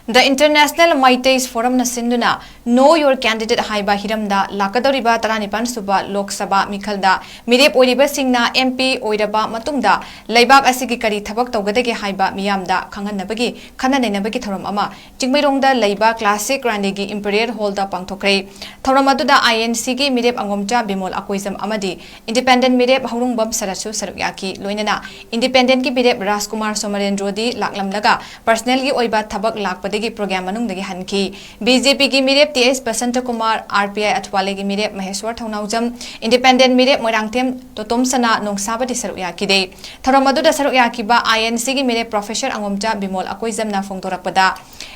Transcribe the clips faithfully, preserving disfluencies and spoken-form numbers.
The International Meiteis Forumꯅ ꯁꯤꯟꯗꯨꯅ Know Your Candidate ꯍꯥꯏꯕ ꯍꯤꯔꯝꯗ ꯂꯥꯛꯀꯗꯧꯔꯤꯕ ꯇꯔꯥꯅꯤꯄꯥꯟ ꯁꯨꯕ ꯂꯣꯛ ꯁꯚꯥ ꯃꯤꯈꯜꯗ ꯃꯤꯔꯦꯞ ꯑꯣꯏꯔꯤꯕꯁꯤꯡꯅ M P ꯑꯣꯏꯔꯕ ꯃꯇꯨꯡꯗ ꯂꯩꯕꯥꯛ ꯑꯁꯤꯒꯤ ꯀꯔꯤ ꯊꯕꯛ ꯇꯧꯒꯗꯒꯦ ꯍꯥꯏꯕ ꯃꯤꯌꯥꯝꯗ ꯈꯪꯍꯟꯅꯕꯒꯤ ꯈꯟꯅ ꯅꯩꯅꯕꯒꯤ ꯊꯧꯔꯝ ꯑꯃ ꯆꯤꯡꯃꯩꯔꯣꯡꯗ ꯂꯩꯕ Classic Raniꯒꯤ Imperial Hallꯗ ꯄꯥꯡꯊꯣꯛꯈ꯭ꯔꯦ꯫ ꯊꯧꯔꯝ ꯑꯗꯨꯗ I N Cꯒꯤ ꯃꯤꯔꯦꯞ ꯑꯉꯣꯝꯆꯥ ꯕꯤꯃꯣꯜ ꯑꯀꯣꯏꯖꯝ ꯑꯃꯗꯤ Independent ꯃꯤꯔꯦꯞ ꯍꯧꯔꯨꯡꯕꯝ ꯁꯔꯠꯁꯨ ꯁꯔꯨꯛ ꯌꯥꯈꯤ꯫ ꯂꯣꯏꯅꯅ Independentꯀꯤ ꯃꯤꯔꯦꯞ ꯔꯥꯖꯀꯨꯃꯥꯔ ꯁꯣꯃꯔꯦꯟꯗ꯭ꯔꯣꯗꯤ ꯂꯥꯛꯂꯝꯂꯒ personalꯒꯤ ꯑꯣꯏꯕ ꯊꯕꯛ ꯂꯥꯛꯄꯗꯒꯤ program ꯃꯅꯨꯡꯗꯒꯤ ꯍꯟꯈꯤ꯫ B J Pꯒꯤ ꯃꯤꯔꯦꯞ T S ꯕꯁꯟꯇꯀꯨꯃꯥꯔ, R P I ꯑꯊ꯭ꯋꯥꯂꯦꯒꯤ ꯃꯤꯔꯦꯞ ꯃꯍꯦꯁ꯭ꯋꯔ ꯊꯧꯅꯥꯎꯖꯝ, Independent ꯃꯤꯔꯦꯞ ꯃꯣꯏꯔꯥꯡꯊꯦꯝ ꯇꯣꯇꯣꯝꯁꯅꯥ ꯅꯣꯡꯁꯥꯕꯗꯤ ꯁꯔꯨꯛ ꯌꯥꯈꯤꯗꯦ꯫ ꯊꯧꯔꯝ ꯑꯗꯨꯗ ꯁꯔꯨꯛ ꯌꯥꯈꯤꯕ I N Cꯒꯤ ꯃꯤꯔꯦꯞ Professor ꯑꯉꯣꯝꯆꯥ ꯕꯤꯃꯣꯜ ꯑꯀꯣꯏꯖꯝꯅ ꯐꯣꯡꯗꯣꯔꯛꯄꯗ,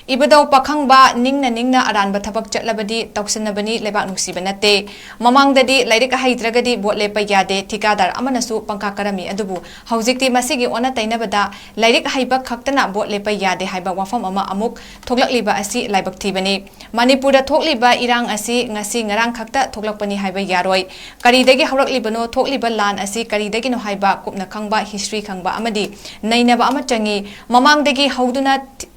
ꯏꯕꯨꯙꯧ ꯄꯥꯈꯪꯕ, ꯅꯤꯡꯅ ꯅꯤꯡꯅ ꯑꯔꯥꯟꯕ ꯊꯕꯛ ꯆꯠꯂꯕꯗꯤ ꯇꯧꯁꯤꯟꯅꯕꯅꯤ, ꯂꯩꯕꯥꯛ ꯅꯨꯡꯁꯤꯕ ꯅꯠꯇꯦ꯫ ꯃꯃꯥꯡꯗꯗꯤ ꯂꯥꯏꯔꯤꯛ ꯍꯩꯇ꯭ꯔꯒꯗꯤ ꯚꯣꯠ ꯂꯦꯞꯄ ꯌꯥꯗꯦ, ꯊꯤꯀꯥꯗꯥꯔ ꯑꯃꯅꯁꯨ ꯄꯪꯀꯥ ꯀꯥꯔꯝꯃꯤ꯫ ꯑꯗꯨꯕꯨ ꯍꯧꯖꯤꯛꯇꯤ ꯃꯁꯤꯒꯤ ꯑꯣꯟꯅ ꯇꯩꯅꯕꯗ ꯂꯥꯏꯔꯤꯛ ꯍꯩꯕ ꯈꯛꯇꯅ ꯚꯣꯠ ꯂꯦꯞꯄ ꯌꯥꯗꯦ ꯍꯥꯏꯕ ꯋꯥꯐꯝ ꯑꯃ ꯑꯃꯨꯛ ꯊꯣꯛꯂꯛꯂꯤꯕ ꯑꯁꯤ ꯂꯥꯏꯕꯛ ꯊꯤꯕꯅꯤ꯫ ꯃꯅꯤꯄꯨꯔꯗ ꯊꯣꯛꯂꯤꯕ ꯏꯔꯥꯡ ꯑꯁꯤ ꯉꯁꯤ ꯉꯔꯥꯡ ꯈꯛꯇ ꯊꯣꯛꯂꯛꯄꯅꯤ ꯍꯥꯏꯕ ꯌꯥꯔꯣꯏ꯫ ꯀꯔꯤꯗꯒꯤ ꯍꯧꯔꯛꯂꯤꯕꯅꯣ, ꯊꯣꯛꯂꯤꯕ ꯂꯥꯟ ꯑꯁꯤ ꯀꯔꯤꯗꯒꯤꯅꯣ ꯍꯥꯏꯕ ꯀꯨꯞꯅ ꯈꯪꯕ, history ꯈꯪꯕ ꯑꯃꯗꯤ ꯅꯩꯅꯕ ꯑꯃ ꯆꯪꯏ꯫ ꯃꯃꯥꯡꯗꯒꯤ ꯍꯧꯗꯨꯅ ꯊꯤ-,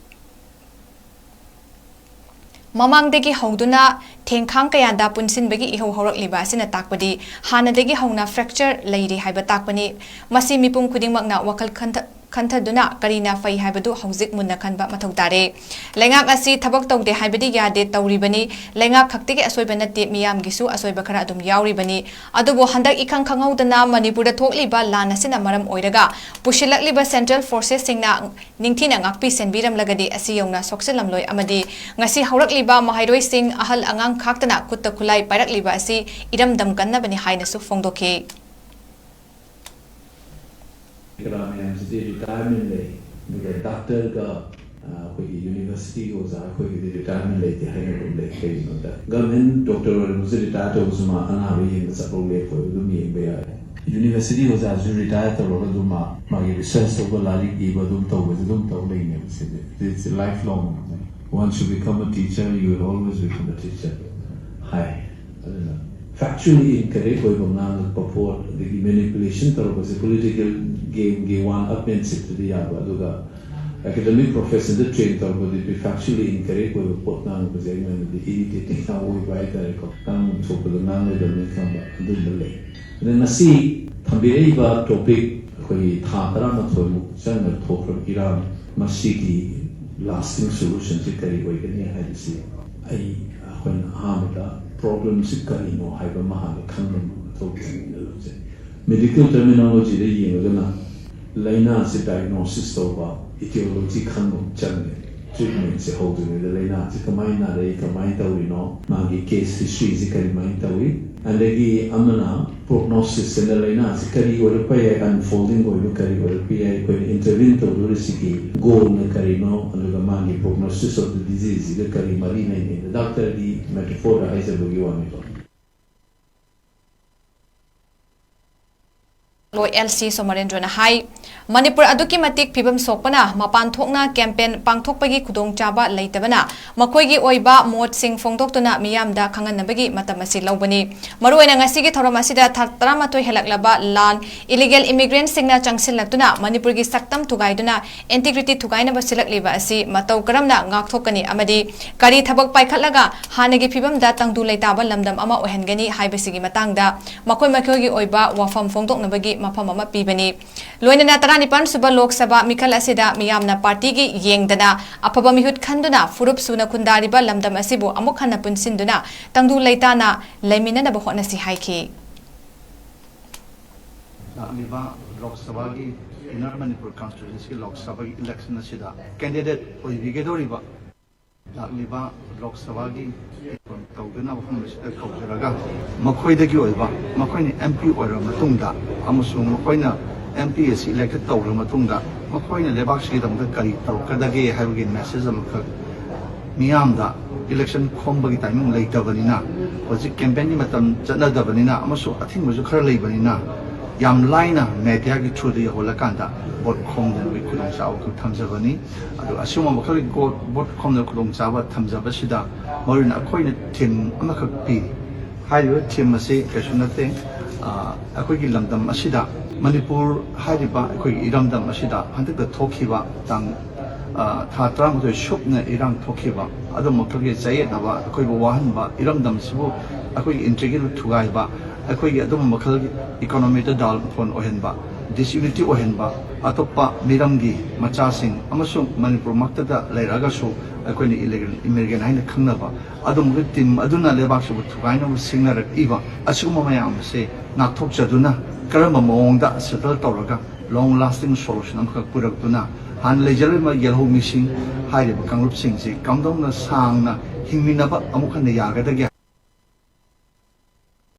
ꯃꯃꯥꯡꯗꯒꯤ ꯍꯧꯗꯨꯅ ꯊꯦꯡꯈꯥꯡ ꯀꯌꯥꯗ ꯄꯨꯟꯁꯤꯟꯕꯒꯤ ꯏꯍꯧ ꯍꯧꯔꯛꯂꯤꯕ ꯑꯁꯤꯅ ꯇꯥꯛꯄꯗꯤ ꯍꯥꯟꯅꯗꯒꯤ ꯍꯧꯅ fracture ꯂꯩꯔꯤ ꯍꯥꯏꯕ ꯇꯥꯛꯄꯅꯤ꯫ ꯃꯁꯤ ꯃꯤꯄꯨꯝ ꯈꯨꯗꯤꯡꯃꯛꯅ ꯋꯥꯈꯜ ꯈꯟꯊ-, ꯈꯟꯊꯗꯨꯅ ꯀꯔꯤꯅ ꯐꯩ ꯍꯥꯏꯕꯗꯨ ꯍꯧꯖꯤꯛ ꯃꯨꯟꯅ ꯈꯟꯕ ꯃꯊꯧ ꯇꯥꯔꯦ꯫ ꯂꯩꯉꯥꯛ ꯑꯁꯤ ꯊꯕꯛ ꯇꯧꯗꯦ ꯍꯥꯏꯕꯗꯤ ꯌꯥꯗꯦ, ꯇꯧꯔꯤꯕꯅꯤ꯫ ꯂꯩꯉꯥꯛ ꯈꯛꯇꯒꯤ ꯑꯁꯣꯏꯕ ꯅꯠꯇꯦ, ꯃꯤꯌꯥꯝꯒꯤꯁꯨ ꯑꯁꯣꯏꯕ ꯈꯔ ꯑꯗꯨꯝ ꯌꯥꯎꯔꯤꯕꯅꯤ꯫ ꯑꯗꯨꯕꯨ ꯍꯟꯗꯛ ꯏꯈꯪ ꯈꯪꯍꯧꯗꯅ ꯃꯅꯤꯄꯨꯔꯗ ꯊꯣꯛꯂꯤꯕ ꯂꯥꯟ ꯑꯁꯤꯅ ꯃꯔꯝ ꯑꯣꯏꯔꯒ ꯄꯨꯁꯤꯜꯂꯛꯂꯤꯕ central forcesꯁꯤꯡꯅ ꯅꯤꯡꯊꯤꯅ ꯉꯥꯛꯄꯤ ꯁꯦꯟꯕꯤꯔꯝꯂꯒꯗꯤ ꯑꯁꯤ ꯌꯧꯅ ꯁꯣꯛꯆꯤꯜꯂꯝꯂꯣꯏ ꯑꯃꯗꯤ ꯉꯁꯤ ꯍꯧꯔꯛꯂꯤꯕ ꯃꯍꯩꯔꯣꯏꯁꯤꯡ, ꯑꯍꯜ ꯑꯉꯥꯡ ꯈꯥꯛꯇꯅ ꯈꯨꯠꯇ ꯈꯨꯠꯂꯥꯏ ꯄꯥꯏꯔꯛꯂꯤꯕ ꯑꯁꯤ ꯏꯔꯝꯗꯝ ꯀꯟꯅꯕꯅꯤ ꯍꯥꯏꯅꯁꯨ ꯐꯣꯡꯗꯣꯛꯈꯤ꯫ ꯀꯂꯥ ꯃꯌꯥꯝꯁꯤꯗꯤ retirement ꯂꯩ, ꯑꯗꯨꯒ doctorꯒ, ꯑ, ꯑꯩꯈꯣꯏꯒꯤ universityꯒꯤ ꯑꯣꯖꯥ ꯑꯩꯈꯣꯏꯒꯤꯗꯤ retirement ꯂꯩꯇꯦ ꯍꯥꯏꯅꯕ ꯑꯃ ꯂꯩ꯫ ꯀꯩꯒꯤꯅꯣꯗ government doctor ꯑꯣꯏꯔꯒꯁꯨ retire ꯇꯧꯕꯁꯨ ꯃꯥ ꯑꯅꯥꯕ ꯌꯦꯡꯕ ꯆꯠꯂꯣ ꯂꯦꯞꯄꯣꯏ, ꯑꯗꯨꯝ ꯌꯦꯡꯕ ꯌꯥꯔꯦ꯫ University ꯑꯣꯖꯥꯁꯨ retire ꯇꯧꯔꯒ ꯑꯗꯨꯝ ꯃꯥ, ꯃꯥꯒꯤ research ꯇꯧꯕ, ꯂꯥꯏꯔꯤꯛ ꯏꯕ ꯑꯗꯨꯝ ꯇꯧꯕꯁꯦ ꯑꯗꯨꯝ ꯇꯧ ꯂꯩꯅꯦꯕ ꯁꯤꯗꯤ꯫ It's lifelong. Once you become a teacher, you will always become a teacher. ꯍꯥꯏ꯫ ꯑꯗꯨꯅ factually incorrect ꯑꯣꯏꯕ ꯉꯥꯡꯉꯛꯄ ꯄꯣꯠ, ꯑꯗꯒꯤ manipulation ꯇꯧꯔꯛꯄꯁꯦ political gameꯒꯤ one upmanshipꯇꯗꯤ ꯌꯥꯕ, ꯑꯗꯨꯒ ꯑꯦꯀꯥꯗꯃꯤꯛ ꯄ꯭ꯔꯣꯐꯦꯁꯟꯗ ꯇ꯭ꯔꯦꯟ ꯇꯧꯔꯛꯄꯗꯤ ꯐꯦꯛꯆꯨꯋꯦꯜꯂꯤ ꯏꯟꯀꯔꯦꯛ ꯑꯣꯏꯕ ꯄꯣꯠ ꯉꯥꯡꯕꯁꯦ ꯑꯩꯉꯣꯟꯗꯗꯤ ꯏꯔꯤꯇꯦꯇꯤꯡ ꯌꯥꯝ ꯑꯣꯏꯕ ꯍꯥꯏꯇꯥꯔꯦꯀꯣ꯫ ꯉꯥꯡꯐꯝ ꯊꯣꯛꯄꯗꯣ ꯉꯥꯡꯂꯣꯏꯗꯕꯅꯤ ꯈꯪꯕ ꯑꯗꯨꯝꯕ ꯂꯩ꯫ ꯑꯗ ꯉꯁꯤ ꯊꯝꯕꯤꯔꯛꯏꯕ ꯇꯣꯄꯤꯛ ꯑꯩꯈꯣꯏꯒꯤ ꯊꯥ ꯇꯔꯥꯃꯥꯊꯣꯏꯃꯨꯛ ꯆꯪꯅ ꯊꯣꯛꯈ꯭ꯔꯕ ꯏꯔꯥꯡ, ꯃꯁꯤꯒꯤ ꯂꯥꯁꯇꯤꯡ ꯁꯣꯂꯨꯁꯟꯁꯤ ꯀꯔꯤ ꯑꯣꯏꯒꯅꯤ ꯍꯥꯏꯕꯁꯤ ꯑꯩ, ꯑꯩꯈꯣꯏꯅ ꯑꯍꯥꯟꯕꯗ ꯄ꯭ꯔꯣꯕ꯭ꯂꯦꯝꯁꯤ ꯀꯔꯤꯅꯣ ꯍꯥꯏꯕ ꯑꯃ ꯍꯥꯟꯅ ꯈꯪꯕ ꯃꯊꯧ ꯇꯥꯏꯅ ꯂꯧꯖꯩ꯫ ꯃꯦꯗꯤꯀꯦꯜ ꯇꯔꯃꯤꯅꯣꯂꯣꯖꯤꯗ ꯌꯦꯡꯉꯒꯅ ꯂꯥꯏꯅꯥꯁꯤ ꯗꯥꯏꯒꯅꯣꯁꯤꯁ ꯇꯧꯕ ꯏꯇꯤꯑꯣꯂꯣꯖꯤ ꯈꯪꯕ ꯑꯃ ꯆꯪꯉꯦ꯫ ꯇ꯭ꯔꯤꯠꯃꯦꯟꯁꯦ ꯍꯧꯗ꯭ꯔꯤꯉꯩꯗ ꯂꯥꯏꯅꯥꯁꯤ ꯀꯃꯥꯏꯅ ꯅꯥꯔꯛꯏ, ꯀꯃꯥꯏꯅ ꯇꯧꯔꯤꯅꯣ, ꯃꯥꯒꯤ ꯀꯦꯁ ꯍꯤꯁꯇ꯭ꯔꯤꯁꯤ ꯀꯔꯤꯃꯥꯏꯅ ꯇꯧꯏ, ꯑꯗꯒꯤ ꯑꯃꯅ ꯄ꯭ꯔꯣꯒꯅꯣꯁꯤꯁ ꯍꯥꯏꯅ ꯂꯥꯏꯅꯥꯁꯤ ꯀꯔꯤ ꯑꯣꯏꯔꯛꯄ ꯌꯥꯏ, ꯑꯟꯐꯣꯜꯗꯤꯡ ꯑꯣꯏꯕ ꯀꯔꯤ ꯑꯣꯏꯔꯛꯄ ꯌꯥꯏ, ꯑꯩꯈꯣꯏꯅ ꯏꯟꯇꯔꯚꯤꯟ ꯇꯧꯗꯣꯔꯤꯁꯤꯒꯤ ꯒꯣꯜꯅ ꯀꯔꯤꯅꯣ, ꯑꯗꯨꯒ ꯃꯥꯒꯤ ꯄ꯭ꯔꯣꯒꯅꯣꯁꯤꯁ ꯑꯣꯐ ꯗ ꯗꯤꯖꯤꯖꯁꯤꯒ ꯀꯔꯤ ꯃꯔꯤ ꯂꯩꯅꯩ꯫ ꯗꯥꯛꯇꯔꯒꯤ ꯃꯦꯇꯥꯐꯣꯔꯗ ꯍꯥꯏꯖꯕꯒꯤ ꯋꯥꯅꯤꯀꯣ꯫ ꯑꯦꯜ ꯁꯤ ꯁꯣꯃꯔꯦꯟꯗ꯭ꯔꯣꯅ ꯍꯥꯏ꯫ ꯃꯅꯤꯄꯨꯔ ꯑꯗꯨꯛꯀꯤ ꯃꯇꯤꯛ ꯐꯤꯕꯝ ꯁꯣꯛꯄꯅ ꯃꯄꯥꯟ ꯊꯣꯛꯅ ꯀꯦꯝꯄꯦꯟ ꯄꯥꯡꯊꯣꯛꯄꯒꯤ ꯈꯨꯗꯣꯡꯆꯥꯕ ꯂꯩꯇꯕꯅ ꯃꯈꯣꯏꯒꯤ ꯑꯣꯏꯕ ꯃꯣꯠꯁꯤꯡ ꯐꯣꯡꯗꯣꯛꯇꯨꯅ ꯃꯤꯌꯥꯝꯗ ꯈꯪꯍꯟꯅꯕꯒꯤ ꯃꯇꯝ ꯑꯁꯤ ꯂꯧꯕꯅꯤ꯫ ꯃꯔꯨꯑꯣꯏꯅ ꯉꯁꯤꯒꯤ ꯊꯧꯔꯝ ꯑꯁꯤꯗ ꯊꯥ ꯇꯔꯥꯃꯥꯊꯣꯏ ꯍꯦꯜꯂꯛꯂꯕ ꯂꯥꯟ, ꯏꯂꯤꯒꯦꯜ ꯏꯃꯤꯒ꯭ꯔꯦꯟꯠꯁꯤꯡꯅ ꯆꯪꯁꯤꯜꯂꯛꯇꯨꯅ ꯃꯅꯤꯄꯨꯔꯒꯤ ꯁꯛꯇꯝ ꯊꯨꯒꯥꯏꯗꯨꯅ ꯏꯟꯇꯤꯒ꯭ꯔꯤꯇꯤ ꯊꯨꯒꯥꯏꯅꯕ ꯁꯤꯜꯂꯛꯂꯤꯕ ꯑꯁꯤ ꯃꯇꯧ ꯀꯔꯝꯅ ꯉꯥꯛꯊꯣꯛꯀꯅꯤ ꯑꯃꯗꯤ ꯀꯔꯤ ꯊꯕꯛ ꯄꯥꯏꯈꯠꯂꯒ ꯍꯥꯟꯅꯒꯤ ꯐꯤꯕꯝꯗ ꯇꯪꯗꯨ ꯂꯩꯇꯥꯕ ꯂꯝꯗꯝ ꯑꯃ ꯑꯣꯏꯍꯟꯒꯅꯤ ꯍꯥꯏꯕꯁꯤꯒꯤ ꯃꯇꯥꯡꯗ ꯃꯈꯣꯏ ꯃꯈꯣꯏꯒꯤ ꯑꯣꯏꯕ ꯋꯥꯐꯝ ꯐꯣꯡꯗꯣꯛꯅꯕꯒꯤ ꯃꯐꯝ ꯑꯃ ꯄꯤꯕꯅꯤ꯫ ꯂꯣꯏꯅꯅ ꯇꯔꯥꯅꯤꯄꯥꯟ ꯁꯨꯕ ꯂꯣꯛ ꯁꯚꯥ ꯃꯤꯈꯜ ꯑꯁꯤꯗ ꯃꯤꯌꯥꯝꯅ ꯄꯥꯔꯇꯤꯒꯤ ꯌꯦꯡꯗꯅ ꯑꯐꯕ ꯃꯤꯍꯨꯠ ꯈꯟꯗꯨꯅ ꯐꯨꯔꯨꯞ ꯁꯨꯅ ꯈꯨꯟꯗꯥꯔꯤꯕ ꯂꯝꯗꯝ ꯑꯁꯤꯕꯨ ꯑꯃꯨꯛ ꯍꯟꯅ ꯄꯨꯟꯁꯤꯟꯗꯨꯅ ꯇꯪꯗꯨ ꯂꯩꯇꯥꯅ ꯂꯩꯃꯤꯟꯅꯅꯕ ꯍꯣꯠꯅꯁꯤ ꯍꯥꯏꯈꯤ꯫ ꯂꯥꯛꯂꯤꯕ ꯂꯣꯛ ꯁꯚꯥꯒꯤ, ꯏꯟꯅꯔ ꯃꯅꯤꯄꯨꯔ ꯀꯟꯁꯇꯤꯇ꯭ꯌꯨꯟꯁꯤꯒꯤ ꯂꯣꯛ ꯁꯚꯥꯒꯤ ꯏꯂꯦꯛꯁꯟ ꯑꯁꯤꯗ ꯀꯦꯟꯗꯤꯗꯦꯠ ꯑꯣꯏꯕꯤꯒꯗꯧꯔꯤꯕ, ꯂꯥꯛꯂꯤꯕ ꯂꯣꯛ ꯁꯚꯥꯒꯤ ꯇꯧꯗꯨꯅ ꯃꯐꯝ ꯑꯁꯤꯗ ꯀꯧꯖꯔꯒ, ꯃꯈꯣꯏꯗꯒꯤ ꯑꯣꯏꯕ, ꯃꯈꯣꯏꯅ ꯑꯦꯝ ꯄꯤ ꯑꯣꯏꯔꯕ ꯃꯇꯨꯡꯗ ꯑꯃꯁꯨꯡ ꯃꯈꯣꯏꯅ ꯑꯦꯝ ꯄꯤ ꯑꯁꯤ ꯏꯂꯦꯛꯇꯦꯠ ꯇꯧꯔꯕ ꯃꯇꯨꯡꯗ ꯃꯈꯣꯏꯅ ꯂꯩꯕꯥꯛꯁꯤꯒꯤꯗꯃꯛꯇ ꯀꯔꯤ ꯇꯧꯔꯛꯀꯗꯒꯦ ꯍꯥꯏꯕꯒꯤ ꯃꯦꯁꯦꯖ ꯑꯃꯈꯛ ꯃꯤꯌꯥꯝꯗ, ꯏꯂꯦꯛꯁꯟ ꯈꯣꯝꯕꯒꯤ ꯇꯥꯏꯃꯤꯡ ꯂꯩꯇꯕꯅꯤꯅ, ꯍꯧꯖꯤꯛ ꯀꯦꯝꯄꯦꯟꯒꯤ ꯃꯇꯝ ꯆꯠꯅꯗꯕꯅꯤꯅ ꯑꯃꯁꯨꯡ ꯑꯊꯤꯡꯕꯁꯨ ꯈꯔ ꯂꯩꯕꯅꯤꯅ, ꯌꯥꯝ ꯂꯥꯏꯅ ꯃꯦꯗꯤꯌꯥꯒꯤ ꯊ꯭ꯔꯨꯗ ꯌꯧꯍꯜꯂꯀꯥꯟꯗ ꯚꯣꯠ ꯈꯣꯝꯅꯕꯒꯤ ꯈꯨꯗꯣꯡꯆꯥꯕ ꯑꯃꯈꯛ ꯊꯝꯖꯕꯅꯤ꯫ ꯑꯗꯨꯒ ꯑꯁꯤꯒꯨꯝꯕ ꯃꯈꯜꯒꯤ ꯚꯣꯠ, ꯚꯣꯠ ꯈꯣꯝꯅꯕ ꯈꯨꯗꯣꯡꯆꯥꯕ ꯊꯝꯖꯕꯁꯤꯗ ꯃꯔꯨꯑꯣꯏꯅ ꯑꯩꯈꯣꯏꯅ ꯊꯤꯝ ꯑꯃꯈꯛ ꯄꯤꯔꯤ꯫ ꯍꯥꯏꯔꯤꯕ ꯊꯤꯝ ꯑꯁꯤ ꯀꯩꯁꯨ ꯅꯠꯇꯦ, ꯑ, ꯑꯩꯈꯣꯏꯒꯤ ꯂꯝꯗꯝ ꯑꯁꯤꯗ, ꯃꯅꯤꯄꯨꯔ ꯍꯥꯏꯔꯤꯕ ꯑꯩꯈꯣꯏꯒꯤ ꯏꯔꯝꯗꯝ ꯑꯁꯤꯗ ꯍꯟꯗꯛꯇ ꯊꯣꯛꯈꯤꯕ ꯇꯥꯡ ꯊꯥ ꯇꯔꯥꯃꯥꯊꯣꯏ ꯁꯨꯞꯅ ꯏꯔꯥꯡ ꯊꯣꯛꯈꯤꯕ, ꯑꯗꯨꯝꯕ ꯃꯈꯜꯒꯤ ꯆꯌꯦꯠꯅꯕ, ꯑꯩꯈꯣꯏꯕꯨ ꯋꯥꯍꯟꯕ, ꯏꯔꯝꯗꯝꯁꯤꯕꯨ ꯑꯩꯈꯣꯏꯒꯤ ꯏꯟꯇ꯭ꯔꯤꯒꯤꯗ ꯊꯨꯒꯥꯏꯕ, ꯑꯩꯈꯣꯏꯒꯤ ꯑꯗꯨꯝꯕ ꯃꯈꯜꯒꯤ ꯏꯀꯣꯅꯣꯃꯤꯗ ꯗꯥꯎꯟꯐꯣꯜ ꯑꯣꯏꯍꯟꯕ, ꯗꯤꯁꯌꯨꯅꯤꯇꯤ ꯑꯣꯏꯍꯟꯕ, ꯑꯇꯣꯞꯄ ꯃꯤꯔꯝꯒꯤ ꯃꯆꯥꯁꯤꯡ ꯑꯃꯁꯨꯡ ꯃꯅꯤꯄꯨꯔꯃꯛꯇꯗ ꯂꯩꯔꯛꯑꯒꯁꯨ ꯑꯩꯈꯣꯏꯅ ꯏꯂꯤꯒꯦꯜ ꯏꯃꯤꯒ꯭ꯔꯦꯟ ꯍꯥꯏꯅ ꯈꯪꯅꯕ ꯑꯗꯨꯝꯕꯒꯤ ꯇꯤꯝ ꯑꯗꯨꯅ ꯂꯩꯕꯥꯛꯁꯤꯕꯨ ꯊꯨꯒꯥꯏꯅꯕ ꯁꯤꯡꯅꯔꯛꯏꯕ ꯑꯁꯤꯒꯨꯝꯕ ꯃꯌꯥꯝ ꯑꯁꯦ ꯉꯥꯛꯊꯣꯛꯆꯗꯨꯅ ꯀꯔꯝꯕ ꯃꯑꯣꯡꯗ ꯁꯦꯇꯜ ꯇꯧꯔꯒ ꯂꯣꯡ ꯂꯥꯁꯇꯤꯡ ꯁꯣꯂꯨꯁꯟ ꯑꯃꯈꯛ ꯄꯨꯔꯛꯇꯨꯅ ꯍꯥꯟꯅ ꯂꯩꯖꯔꯝꯕ ꯌꯦꯜꯍꯧꯃꯤꯁꯤꯡ ꯍꯥꯏꯔꯤꯕ ꯀꯥꯡꯂꯨꯞꯁꯤꯡꯁꯤ ꯀꯝꯗꯧꯅ ꯁꯥꯡꯅ ꯍꯤꯡꯃꯤꯟꯅꯕ ꯑꯃꯨꯛ ꯍꯟꯅ ꯌꯥꯒꯗꯒꯦ